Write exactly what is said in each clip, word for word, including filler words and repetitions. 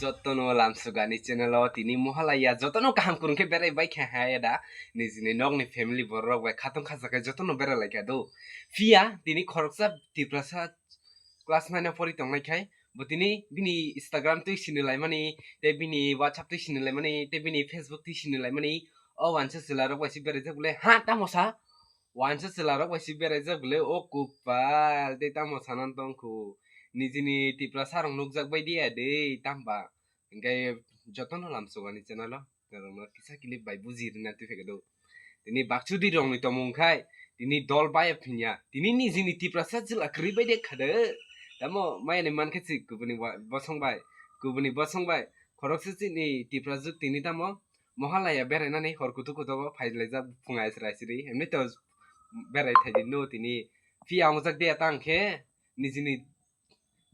Jotono lamsugani channel o tini mohalaya jotono kaham kurung khe berai bai kha ha eda nijini nokni family borok bai khatung khajakai jotono berai lai kha do. Phiya tini khoroksa Tiprasa class nine o pori tongnai khai bo tini bini Instagram twi sini laimani tei bini WhatsApp twi sini laimani tei bini Facebook twi sini laimani o wansa chwla rok bai si berai jak bole ha tamo sa. Wansa chwla rok bai si berai jak bole o kupal tei tamo sanan tongkhu. Nijini Tiprasa rok nukjak bai diya de tamba. Hinkhe jotono lamsugani channel o norokno kisa clip bai buji rina twi phai khe do. Tini bakchudi rokni tomung khai tini dol bai phinya tini nijini Tiprasa chwla kwrwi bai de kha de. Tamo mayani mankhe si kubuni wa-, bosong bai kubuni bosong bai khoroksa chini Tiprasa juk tini tamo mohalaya berainani hor kutu kutogo phai laijak phunga srai sri hemni to berai thai di no tini phiya wngjak de tang khe nijini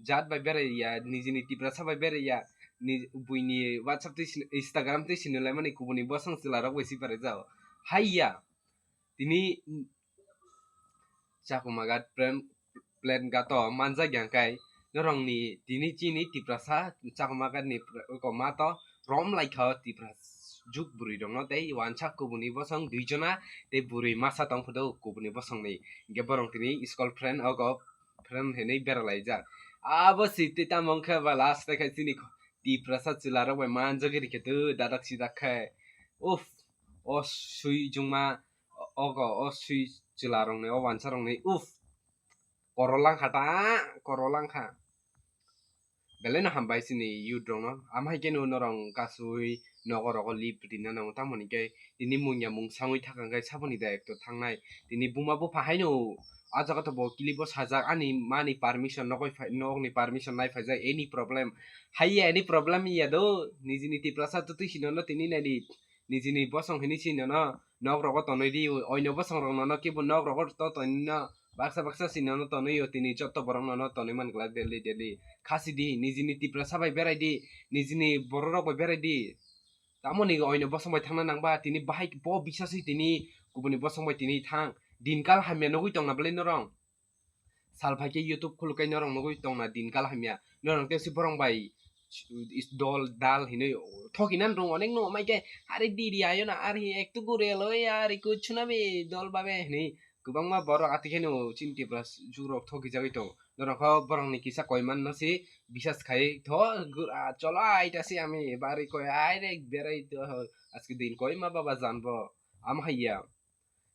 jat bai berai ya nijini Tiprasa bai berai ya ni buini WhatsApp twi sini Instagram twi sini laimani kubuni bosong chwla rok bai si berai jao hai ya tini Chakma gat plan plan gato manjak yang kai norokni tini chini Tiprasa Chakma gatni pr- ko ma to rom lai kha Tiprasa juk bwrwi rokno tei wansa kubuni bosong dui jona tei bwrwi masa tong photo kubuni bosongni hinkhe borok tini school friend ogo friend hinwi bera laijak abo si tei tamo wngkha ba last khai chini Tiprasa chwla rok bai manjagwi rikhe tu dadak sidak khai uff o sui jungma ogo o sui chwla rokni o wansa rokni uff korolangkha ta korolangkha. Belai no hambai chini youth rok no. Amhai khe no norok kasui nogo rogo lip rina nango. Tamoni khe tini mungya mung sangwi thakang khe saboni da ekto thangnai. Tini buma bupha haino ah jaga to bo clip o sajak ani mani permission nogoi phai nogni permission nai phaijak any problem. Haiya any problem ya do nijini Tiprasa twtwi sino no tini nai di. Nijini bosong hinwi si nono nok rogo tonwi di oino bosong rok nono kibo nok rogo to tonwi no baksa baksa si nono tonwi o tini joto borok nono tonwi man glak daily daily khasi di nijini Tiprasa bai berai di nijini borok rok bai berai di tamoni oino bosong bai thangna nang ba tini bahai bo bisasi tini kubuni bosong bai tini thang dinkal hamya nugwi tongna bwlai norok. Sal phai khe YouTube khuluk kai norok nugwi tongna din kal hamya. Norok tei si borong bai is dol dal hinwi thoki nan rung onek no mai khe ari diri ayo na ari ek tugu rel oi ari kuchuna be dol babe hinwi kwbangma borok ati kheno chini Tipra jugrok thoki jagwi tongo. Norok kho borok ni kisa koi man no si bisas khai tho cholo aita si ami bari koi ai re berai to aski din koi ma baba janbo am haiya.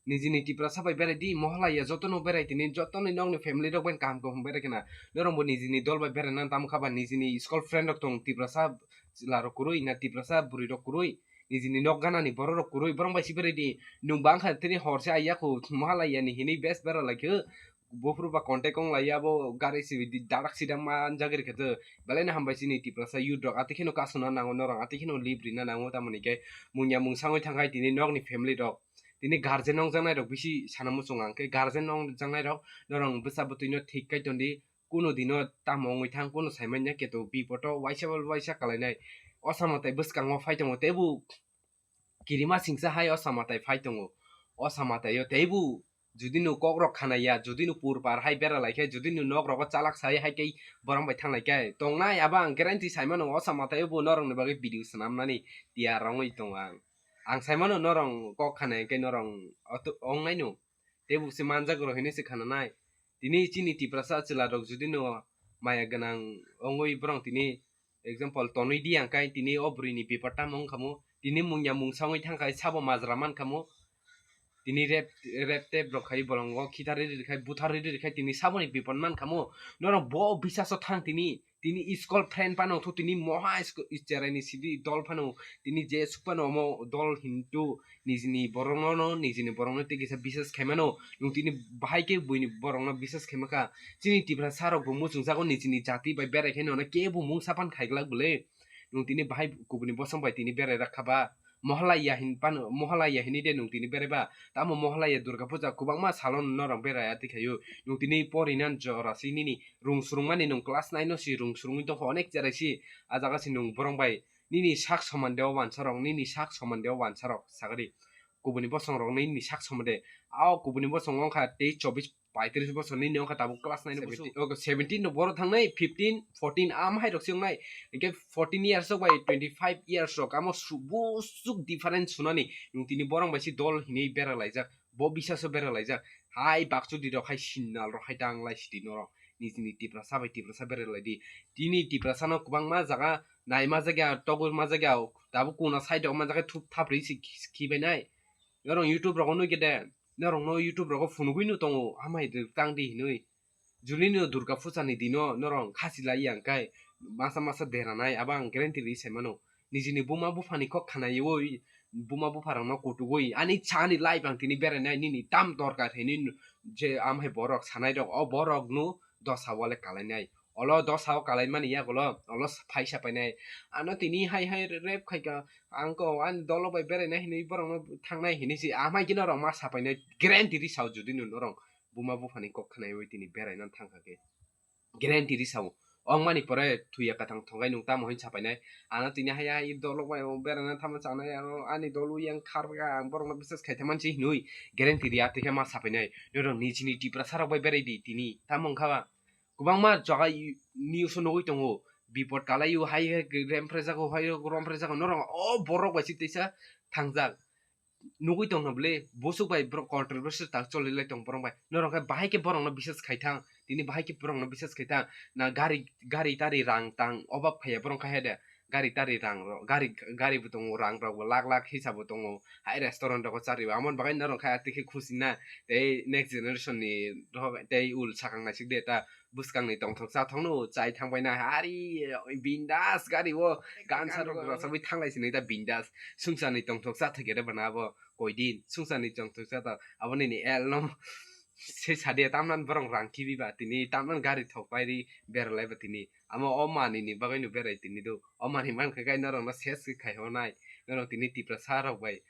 Nijini Tiprasa bai berai di, mohalaya jotono berai tini, jotono nokni family rok bai kaham kaham berai khna. Norok bo nijini dol bai berai nang tamo kha ba, nijini school friend rok tong Tiprasa chwla rok kwrwi, na Tiprasa bwrwi rok kwrwi, nijini nok gana ni borok rok kwrwi, borok bai si berai di. Nwng bang kha tini hor se ai yakho mohalaya ni hinwi best berai lai khe, buphuru ba contact wng lai ya, bo gari si di darak sidang man jagwi rikhe tw. Belai no hambai chini Tiprasa youth rok, ati kheno kasuna nango norok, ati kheno lip rina nango, tamoni khe mungya mung sangwi thang khai tini nokni family rok. Tini guardian nongjaknai rok bisi sana muchung ang khe guardian nongjaknai rok norok bwsa bwtwi no thik kai tondi kuno dino tamo wngwi thang kuno sai manya keto bipoto waisa waisa kalainai o sama tai bwskango phai tongo teibo kirima singsa hai o sama tai phai tongo o sama tai o teibo judi no kok rok khanai ya judi no pur par hai bera lai khe judi no nok rogo chalak sai hai khe borok bai thang lai khe tongnai abo ang guarantee sai mano o sama tai o bo norok ni bagwi video swnam nani tiyar wngwi tongo ang. Ang sai mano norok kok khana hwnkhe norok oto-, ongnaino. Tei bo se manjak rok hinwi se khananai. Tini chini Tiprasa chwla rok judi no maya gwnang wngwi borok tini example tonwi di ang kai tini o bwrwi ni bipar tamo wngkha mo. Tini mungya mung sangwi thang khai sabo majra man kha mo. Tini rep, rep tep rok khai bolongo khitari ri khai buthari ri khai tini saboni bipar man kha mo. Norok bo bisas o thang tini. Tini school friend phano tho tini moha school cherai ni sidi dol phano tini je suk phano omo dol hintu nijini borok no no nijini borok no tei kisa bisas khai mano nwng tini bahai khe buini borok no bisas khai maka chini Tiprasa rok bo muchung jago nijini jati bai berai khai no kebo mung sapan khai glak bwle nwng tini bahai kubuni bosong bai tini berai rwkha ba. Mohalaya hin pano, mohalaya hini de nwng tini berai ba. Tamo mohalaya Durga Puja kwbangma salo norok berai ya tikhaio. Nwng tini porinan jora si nini rung surungmani nwng class nine no si rung surungwi tongkha onek cherai si. A jaga si nwng borong bai nini sak soman de o wansa rok, nini sak soman de o wansa rok sagri. Kubuni bosong rok nini sak soman de. Ao kubuni bosong wngkha tei chobis paitris bosor ni wngkha tabuk class nine o seventeen, okay, seventeen no boro thangnai, fifteen, fourteen am hai rok se wngnai. Hingke fourteen years rok bai twenty five years rok amo su-, busuk difference sunani nwng tini borok bai se dol hinui bera laijak, bo bisas o bera laijak. Hai bakchudi rok hai signal rok hai tanglai sidi norok nijini Tiprasa bai Tiprasa bera laidi. Tini Tiprasa no kwbangma jaga naima jagya, togor ma jagya, tabuk kuna side rok ma jaga thuk thapri se khibai nai. Norok YouTube rogo nugide, norokno YouTube rogo phunugui no tongo, hamai tang di hinui. Juli no Durga Puja ni dino norok khasi lai ya hwnkhe masa masa deranai, abo ang guarantee ri sai mano. Nijini buma buphani kok khanaiwi, buma bupharokno kutugui, ani chani life ang tini berainai, nini tam dorkar hinui je amhai borok sanai rok, o borok no dosa wale kalainai. Olo dosa o kalaimani yagulo, olo phai sapainai. Ano tini hai hai rep khaika, ang ko ani dolo bai berainai hinui borokno thangnai hinui si, amhai khe norok ma sapainai, guarantee ri sao judi no norok buma buphani kok khanaiwi tini beraina thangkha khe. Guarantee ri sao. Ongmani pore thuya kathang thongkai nwng tamo hin sapainai. Ano tini hai hai dolok bai beraina thangma chanai, ano ani dolu yang kharga ang borokno bisas khaithaman si hinui guarantee ri atwi khe ma sapainai. Norok nijini Tiprasa rok bai berai di tini. Tamo wngkha ba? Kwbangma jaga i-, news o nugui tongo. Bipot kalaio, hai hai remprejago, hai romprejago. Norok o borok bai si teisa thangjak. Nugui tongno bwle, bosok bai borok controversy tak choli lai tong borok bai. Norok khe bahai khe borokno bisas khaithang. Tini bahai khe borokno bisas khaithang. Na gari, gari tari rang tang obab khaiya borok khe de. Gari tari rang rok, gari, gari bo tongo, rang rok bo lakh lakh hisa bo tongo. Hai restaurant rogo charwi, amoni bagwi norok khe atwi khe khusi na. Tei next generation ni rok tei ul sakang naisik de ta. Bwskangni tongthok chathokno chai thangbaina ari bindas gari o gansa rok rwchapwi thanglai sini da bindas. Sungsarni tongthok chathok ya da bana abo koidin sungsarni tongthok chathok abo nini el no se sadia tamnan borok rang kibi ba tini tamnan gari thok pai ri beralai ba tini amo o manini bagwi no berai tini do o mani mankha gai norok no ses khai honai norok tini Tiprasa rok bai.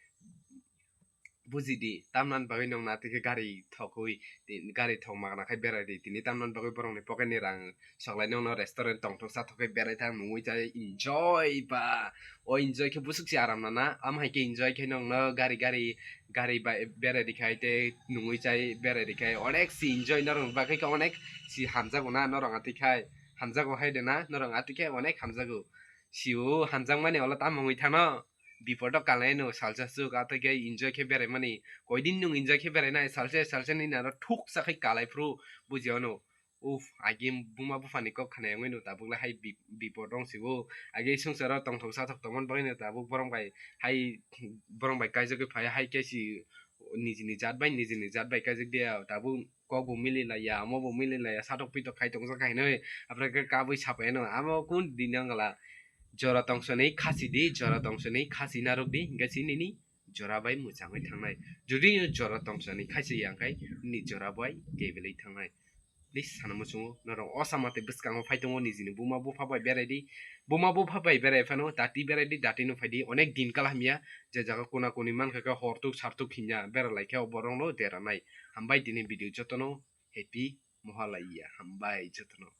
Buji di, tamnani bagwi nwng na twi khe gari thokwi, ti-, gari thok magna khai berai di, tini tamnani bagwi borokni pocket ni rang soklai nwng no restaurant tongthok chathok khe berai thang nungwi chai enjoy ba. O enjoy khe busuk se aram nana, am hai khe enjoy khe nwng no gari, gari, gari bai berai di khai tei nungwi chai berai di khai onek si enjoy norok bagwi khe onek si hamjago na norok atwi khai, hamjago hai de na norok atwi khe onek hamjago. Sio hamjakmani olo tamo wngwi thano. Bipodo kalai no salsa suk ato khe enjoy khe berai mani. Koidin nwng enjoy khe berai nai salsa salsa ni naro thuk sa khai kalai phuru buji ono. Uff, agi buma buphani kok khana wngwi no tabuk le hai bi-, bipod wng sibo. Agi sungsaro tongthok sathok tongmani bagwi no tabuk borok bai hai borok bai kaijagwi phai hai khe si nijini jat bai nijini jat bai kaijak dia tabuk kok bo mili laiya, omo bo mili laiya, satok pitok khai tongjak hai hinwi, apre khe kabui sapai no, amo kun din wngla, jora tongchani khasi di, jora tongchani khasi narwk di, hingke si nini jora bai mwchangwi thangnai. Jodi jora tongchani khaisi ya, hingke nini jora bai kebelwi thangnai. Please sana muchungo, norok o sama tei bwskango phai tongo, nijini buma bupha bai berai di, buma bupha bai berai phano dati berai di, dati no phai di, onek din kala hamya, je jaga kona koni mankha khe hortuk sartuk hinya, bera lai khe o borok no dera nai. Hambai tini video jotono happy Mohalaya, hambai jotono.